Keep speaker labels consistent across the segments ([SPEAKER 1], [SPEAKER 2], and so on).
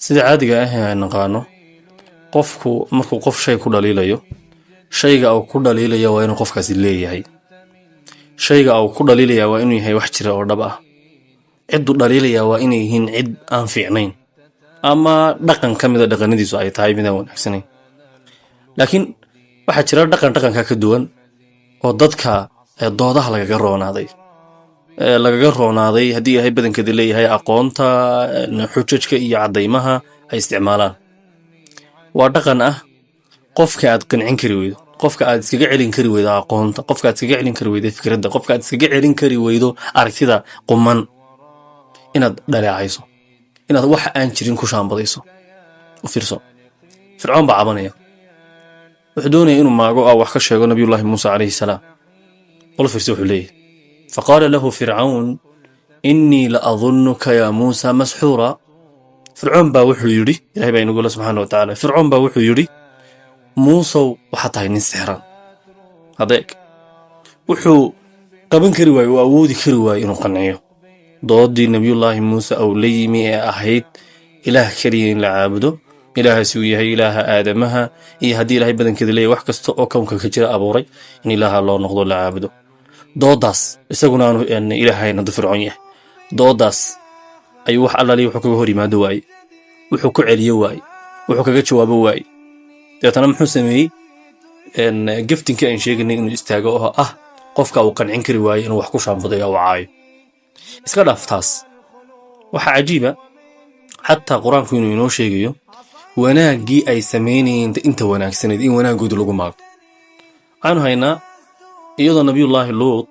[SPEAKER 1] Sida caadiga ah ee aan naqaano, qofku markuu qof shay ku dhaliilayo, shayga uu ku dhaliilaya waa inuu qofkaasi leeyahay. Shayga uu ku dhaliilaya waa inuu yahay wax jira oo dhab ah. Cidduu dhaliilaya waa inay yihiin cid aan fiicnayn ama dhaqan ka mida dhaqanadiisu ay tahay midaan wanaagsanayn. Laakiin waxaa jira dhaqan dhaqanka ka duwan oo dadka doodaha lagaga roonaaday, haddii Ilaahay badankeeda leeyahay aqoonta, xujajka iyo caddaymaha ay isticmaalaan. Waa dhaqan ah qofka aad qancin kari weydo, qofka aad iskaga celin kari weydo aqoonta, qofka aad iskaga celin kari weydo fikradda, qofka aad iskaga celin kari weydo aragtida quman, inaad dhaleecayso, inaad wax aan jirin ku shaambadayso. U fiirso, Fircoon baa cabanaya, wuxuu doonaya inuu maago ah wax ka sheego Nabiyullaahi Muuse calayhi salaam. Qol fiirso wuxuu leeyahay: فقال له فرعون إني لأظنك يا موسى مسحورا. Fircoon baa wuxuu yidhi, Ilahay baa inagula subxaana wa tacaala, Fircoon baa wuxuu yidhi: "Muusow, waxaa tahay nin sixran." Hadeeg wuxuu qaban kari waaye, uu awoodi kari waaye inuu qanciyo doodii Nabiyullaahi Muuse uu la yimi ee ahayd Ilaah keliya in la caabudo, Ilaahaasi uu yahay Ilaaha aadamaha iyo haddii Ilaahay badankeeda leeyahay wax kasta oo kownka ka jira abuuray, in Ilaaha loo noqdo, la caabudo. Doodaas isaguna aanu Ilaahayn hadduu Fircoon yahay, doodaas ayuu wax allali wuxuu kaga hor yimaado waaye, wuxuu ku celiyo waaye, wuxuu kaga jawaabo waaye. Dabeetana muxuu sameeyey? Gaftinkii aan sheegaynay inuu istaago oo ah qofka uu qancin kari waaye inuu wax ku shaambaday oo caayo. Iska dhaaf taas, waxaa cajiiba xataa Qur-aanku inuu inoo sheegayo wanaaggii ay samaynayeen inta wanaagsanayd in wanaaggooda lagu maago. Waxaanu haynaa iyadoo Nabiyullaahi Luut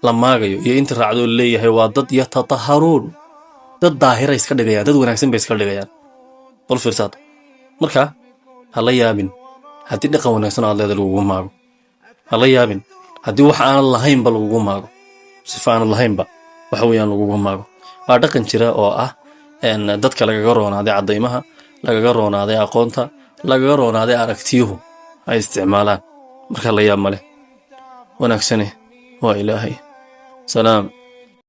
[SPEAKER 1] la maagayo iyo inta raacdoo leeyahay waa dad يتطهرون, dad daahira iska dhigayaan, dad wanaagsan bay iska dhigayaan. Bal fiirsaad. Marka ha la yaabin haddii dhaqan wanaagsan aad leeda lagugu maago. Ha la yaabin haddii wax aanad lahaynba lagugu maago, sifa aanad lahaynba waxa weeyaan lagugu maago. Waa dhaqan jira oo ah dadka lagaga roonaaday caddaymaha, lagaga roonaaday aqoonta, lagaga roonaaday aragtiyuhu ay isticmaalaan. Marka la yaab ma leh. Wanaagsane waa Ilaahay. Salaam.